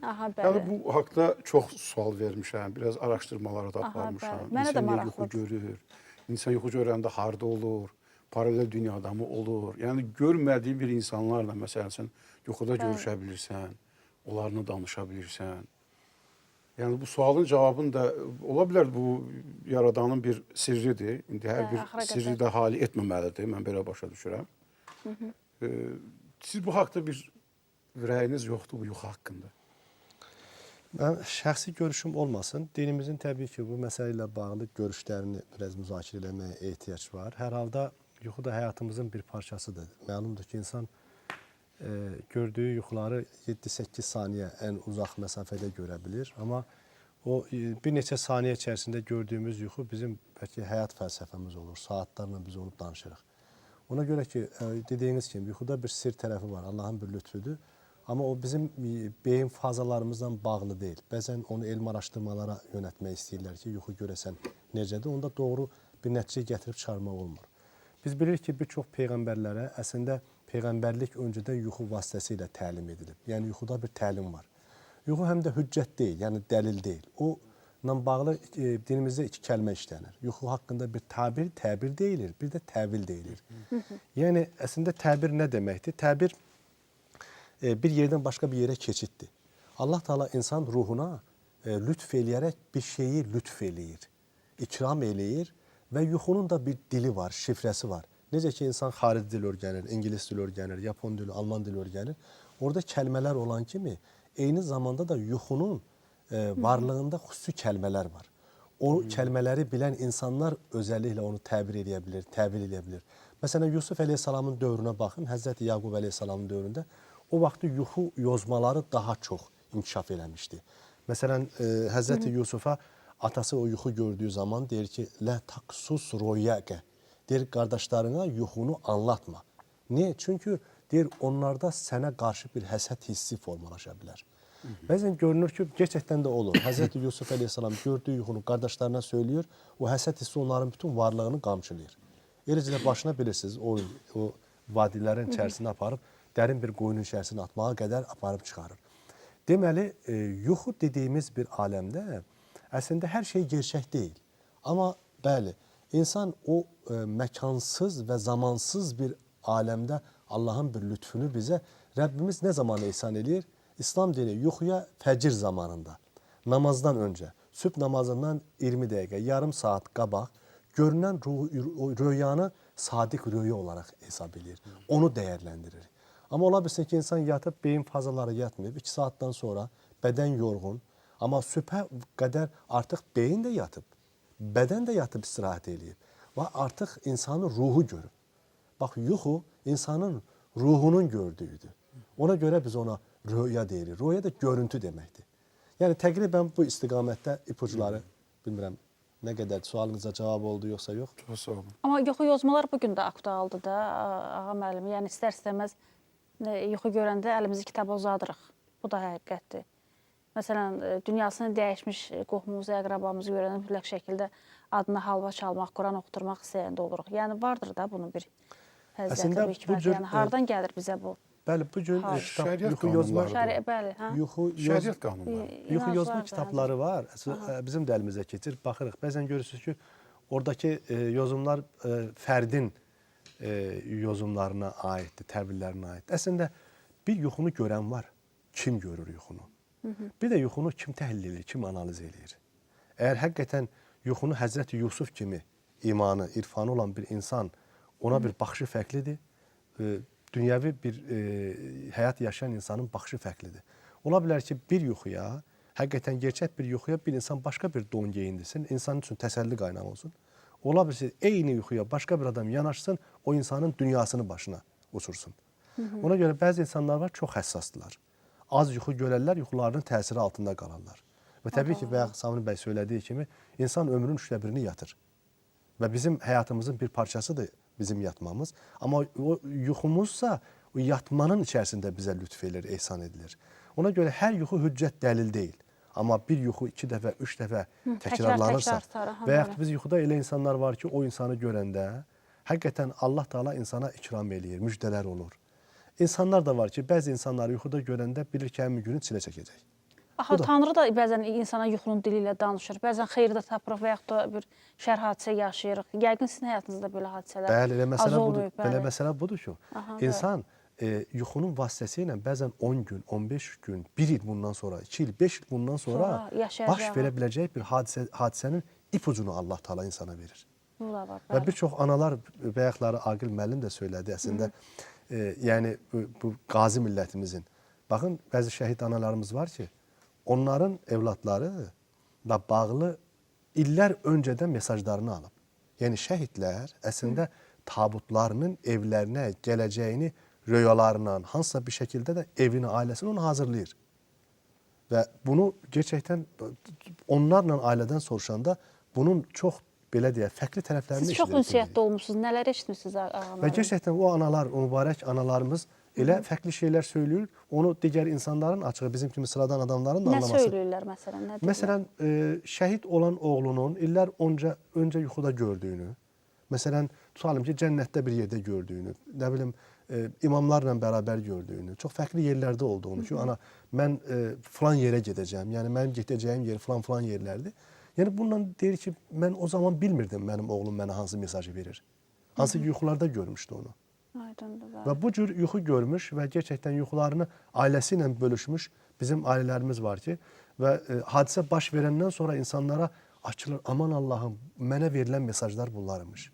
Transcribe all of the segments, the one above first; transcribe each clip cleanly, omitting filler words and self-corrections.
Aha, bəli. Yəni bu haqda çox sual vermişəm, biraz araşdırmalara da Aha, aparmışam. bəli. Mənə də İnsan niyə yuxu maraqlıdır. görür? İnsan yuxu görəndə harda olur? Paralel dünyada mı olur? Yəni görmədiyi bir insanlarla məsəl üçün yuxuda görüşə bilirsən, onlarla danışa bilirsən. Yəni bu sualın cavabını da ola bilər bu yaradanın bir sirridir. İndi hər Bəli, bir axıra sirri qədər. də hali etməməlidir. Mən belə başa düşürəm. Siz bu haqda bir rəyiniz yoxdur bu yuxu haqqında? Mən şəxsi görüşüm olmasın, dinimizin təbii ki, bu məsələ ilə bağlı görüşlərini biraz müzakirə eləməyə ehtiyac var. Hər halda yuxu da həyatımızın bir parçasıdır. Məlumdur ki, insan gördüyü yuxuları 7-8 saniyə ən uzaq məsafədə görə bilir. Amma o bir neçə saniyə içərisində gördüyümüz yuxu bizim bəlkə həyat fəlsəfəmiz olur. Saatlarla biz onu danışırıq. Ona görə ki, dediyiniz kimi yuxuda bir sir tərəfi var, Allahın bir lütfüdür. Amma o bizim beyin fazalarımızla bağlı deyil. Bəzən onu elmi araşdırmalara yönəltmək istəyirlər ki, yuxu görəsən necədir? Onda doğru bir nəticə gətirib çıxarmaq olmur. Biz bilirik ki, bir çox peyğəmbərlərə əslində peyğəmbərlik öncədən yuxu vasitəsilə təlim edilib. Yəni yuxuda bir təlim var. Yuxu həm də hüccət deyil, yəni dəlil deyil. Onunla bağlı dinimizdə iki kəlmə işlənir. Yuxu haqqında bir təbir, təbir deyilir, bir də təvil deyilir. Yəni əslində təbir nə deməkdir? Təbir bir yerdən başqa bir yerə keçiddir. Allah Teala insan ruhuna lütf eləyərək bir şeyi lütf eləyir, ikram eləyir və yuxunun da bir dili var, şifrəsi var. Necə ki insan xarici dil öyrənir, ingilis dili öyrənir, yapon dili, alman dili öyrənir. Orada kəlmələr olan kimi eyni zamanda da yuxunun varlığında xüsusi kəlmələr var. O kəlmələri bilən insanlar özəlliklə onu təbir eləyə bilir, təvil eləyə bilir. Məsələn, Yusuf əleyhissalamın dövrünə baxın, Həzrəti Yaqub əleyhissalamın dövründə o vaxtı yuxu yozmaları daha çox inkişaf eləmişdi. Məsələn, Həzrəti Yusufa atası o yuxu gördüyü zaman deyir ki, "Lə taqsus ruyaqə." Deyir, qardaşlarına yuxunu anlatma. Niyə? Çünki deyir, onlarda sənə qarşı bir həsəd hissi formalaşa bilər. Bəzən görünür ki, gerçəkdən də olur. Həzrəti Yusuf əleyhissalam gördüyü yuxunu qardaşlarına söylüyor, o həsəd hissi onların bütün varlığını qamçılayır. Eləcə də başına bilirsiniz, o vadilərin içərisinə aparıb, dərin bir qoyunun içərisinə atmağa qədər aparıb çıxarır. Deməli, yuxu dediyimiz bir aləmdə əslində hər şey gerçək deyil. Amma bəli, insan o məkansız və zamansız bir aləmdə Allahın bir lütfünü bizə Rəbbimiz nə zaman ehsan eləyir? İslam dini yuxuya fəcir zamanında, namazdan öncə, sübh namazından 20 dəqiqə, yarım saat qabaq görünən röyanı sadiq röya olaraq hesab eləyir. Onu dəyərləndirir. Amma ola bilsin ki, insan yatıb, beyin fazaları yatmayıb, 2 saatdan sonra bədən yorğun, amma sübhə qədər artıq beyin də yatıb, bədən də yatıb istirahət eləyib və artıq insanın ruhu görüb. Bax, yuxu insanın ruhunun gördüyüdür. Ona görə biz ona röya deyirik. Röya da görüntü deməkdir. Yəni təqribən bu istiqamətdə ipucları bilmirəm nə qədər sualınıza cavab oldu yoxsa yox. Çox sağ olun. Amma yuxu yozmalar bu gün də aktualdır da, ağa müəllim. Yəni istər-istəməz yuxu görəndə əlimizi kitaba uzadırıq. Bu da həqiqətdir. Məsələn, dünyasını dəyişmiş qohumumuzu, əqrabamızı görəndə mütləq şəkildə adına halva çalmaq, Quran oxuturmaq istəyəndə oluruq. Yəni vardır da bunun bir fəziləti, bir hikməti. Yəni hardan gəlir bizə bu? Bəli, bu gün kitab Şəriət yuxu yozma Bəli, hə? yuxu Şəriət qanunları. Yuxu yozma kitabları var. Bizim də əlimizə keçir, baxırıq. Bəzən görürsünüz ki, oradakı yozumlar fərdin yozumlarına aiddir, təvillərinə aiddir. Əslində bir yuxunu görən var. Kim görür yuxunu? Bir də yuxunu kim təhlil edir, kim analiz eləyir? Əgər həqiqətən yuxunu Həzrəti Yusuf kimi imanı, irfanı olan bir insan ona bir baxışı fərqlidir. Dünyəvi bir həyat yaşayan insanın baxışı fərqlidir. Ola bilər ki, bir yuxuya, həqiqətən gerçək bir yuxuya bir insan başqa bir don geyindirsin, insan üçün təsəlli qaynağı olsun. Ola bilsin, eyni yuxuya başqa bir adam yanaşsın, o insanın dünyasını başına uçursun. Ona görə bəzi insanlar var, çox həssasdırlar. Az yuxu görərlər, yuxularının təsiri altında qalarlar. Və təbii ki, bayaq Samir bəy söylədiyi kimi, insan ömrünün üçdə birini yatır. Və bizim həyatımızın bir parçasıdır bizim yatmamız. Amma o yuxumuzsa o yatmanın içərisində bizə lütf edilir, ehsan edilir. Ona görə hər yuxu hüccət dəlil deyil. Amma bir yuxu 2 dəfə, 3 dəfə təkrarlanırsa və yaxud biz yuxuda elə insanlar var ki, o insanı görəndə həqiqətən Allah Taala insana ikram eləyir, müjdələr olur. İnsanlar da var ki, bəzi insanları yuxuda görəndə bilir ki, həmin günü çilə çəkəcək. Axı Tanrı da bəzən insana yuxunun dili ilə danışır. Bəzən xeyir də tapırıq və yaxud da bir şər hadisə yaşayırıq. Yəqin sizin həyatınızda belə hadisələr Bəli, elə az məsələ budur. olmayıb. Belə Bəli. məsələ budur ki, Aha, bəli. insan yuxunun vasitəsilə bəzən 10 gün, 15 gün, 1 il bundan sonra, 2 il, 5 il bundan sonra Sonra yaşayacağı. baş verə biləcək bir hadisənin ipucunu Allah Taala insana verir. Bu da var. Və Bəli. bir çox analar bayaqları Aqil müəllim də söylədi əslində. Yəni bu qazi millətimizin. Baxın bəzi şəhid analarımız var ki, onların evladları da bağlı illər öncədən mesajlarını alıb. Yəni şəhidlər əslində tabutlarının evlərinə gələcəyini röyalarla, hansısa bir şəkildə də evini, ailəsini onu hazırlayır. Və bunu gerçəkdən onlarla ailədən soruşanda bunun çox belə deyək, fərqli tərəflərini Siz çox eşidirik. ünsiyyətdə olmusunuz. Nələr eşitmisiniz ağa Və müəllim? gerçəkdən o analar, o mübarək analarımız elə fərqli şeylər söyləyir, onu digər insanların açığı bizim kimi sıradan adamların da Nə anlaması. söyləyirlər məsələn? Nə deyirlər? Məsələn, şəhid olan oğlunun illər öncə yuxuda gördüyünü, məsələn, tutalım ki, cənnətdə bir yerdə gördüyünü, nə bilim, imamlarla bərabər gördüyünü, çox fərqli yerlərdə olduğunu ki, ana mən filan yerə gedəcəm, yəni mənim gedəcəyim yer filan-filan yerlərdir. Yəni bununla deyir ki, mən o zaman bilmirdim mənim oğlum mənə hansı mesajı verir. Hansı ki, yuxularda görmüşdü onu. Aydındır, bəli. Və bu cür yuxu görmüş və gerçəkdən yuxularını ailəsi ilə bölüşmüş bizim ailələrimiz var ki, və hadisə baş verəndən sonra insanlara açılır, aman Allahım, mənə verilən mesajlar bunlar imiş.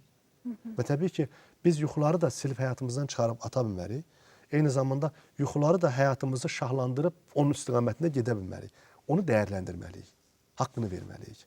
Və təbii ki, biz yuxuları da silib həyatımızdan çıxarıb ata bilmərik. Eyni zamanda yuxuları da həyatımızı şahlandırıb onun istiqamətində gedə bilmərik. Onu dəyərləndirməliyik, haqqını verməliyik.